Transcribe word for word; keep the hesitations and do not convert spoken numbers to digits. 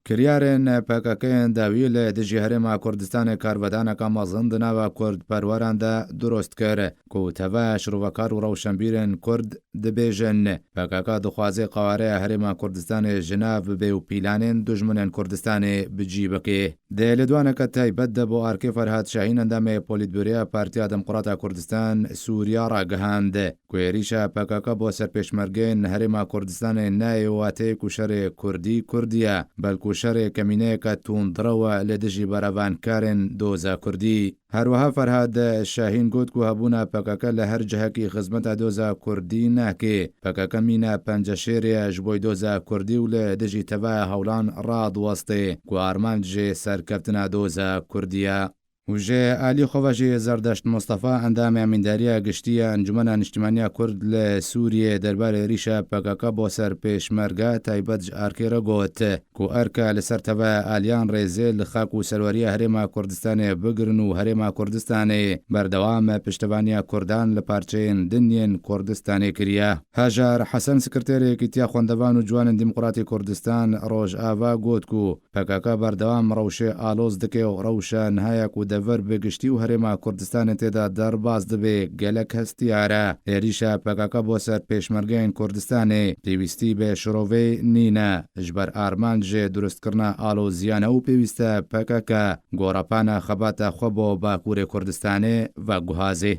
Kiryarên P K K yên dawî li dijî Herêma Kurdistanê karvedaneke mezin di nava Kurd perweran de dirust kir, ku teva şirovekar û rewşenbîrên Kurd dibêjin, P K K dixwaze qawareya Herêma Kurdistanê ji nav bibe û pîlanên dijminên Kurdistanê bi cî bike. Di lêdwaneke taybet de bo arkê Ferhat Şahîn endamê Polîtbûroya Partiya Demokrata Kurdistan Sûriya ragihand, ku êrîşa P K K bo ser pêşmergeyên Herêma Kurdistanê nayê wateyê ku şerê Kurdî Kurdî ye, belku şerê kemîneyeke tundrew e li dijî berevankarên doza Kurdî. Her wiha Ferhad Şahîn got ku hebûna P K K li her cihekî xizmeta doza Kurdî nake. P K K mîna penceşêrê ye ji bo doza Kurdî û li dijî tevaya hewlan radiweste ku armanc jê serkeftina doza Kurdî ye. Û ji alî xwe ve jî Zerdeşt Mustafa, endamê Emîndariya Giştî ya Encûmena Niştimaniya Kurd li Sûriyê, derbarê êrîşa P K K bo ser pêşmerge taybet ji arkê re got, ku erke li ser teve aliyan rêzê li xak û serweriya Herêma Kurdistanê bigirin û Herêma Kurdistanê berdewam piştevaniya Kurdan li parçeyên din yên Kurdistanê kiriye. Hajar Hesen, sekreterê Yekîtiya Xwendevan û Ciwanên Demokratî Kurdistan Rojava, got ku P K K berdewam rewşê aloz dike û rewşa niha ya ku dever bi giştî û Herêma Kurdistanê tê de derbas dibe gelek hestiyar e. Êrîşa P K K bo ser pêşmergeyên Kurdistanê pêwîstî bi şirovê nîne. Ji ber armanc jê durustkirina aloziyane û pêwîst e P K K gorepana xebata xwe bo Bakurê Kurdistanê veguhaze.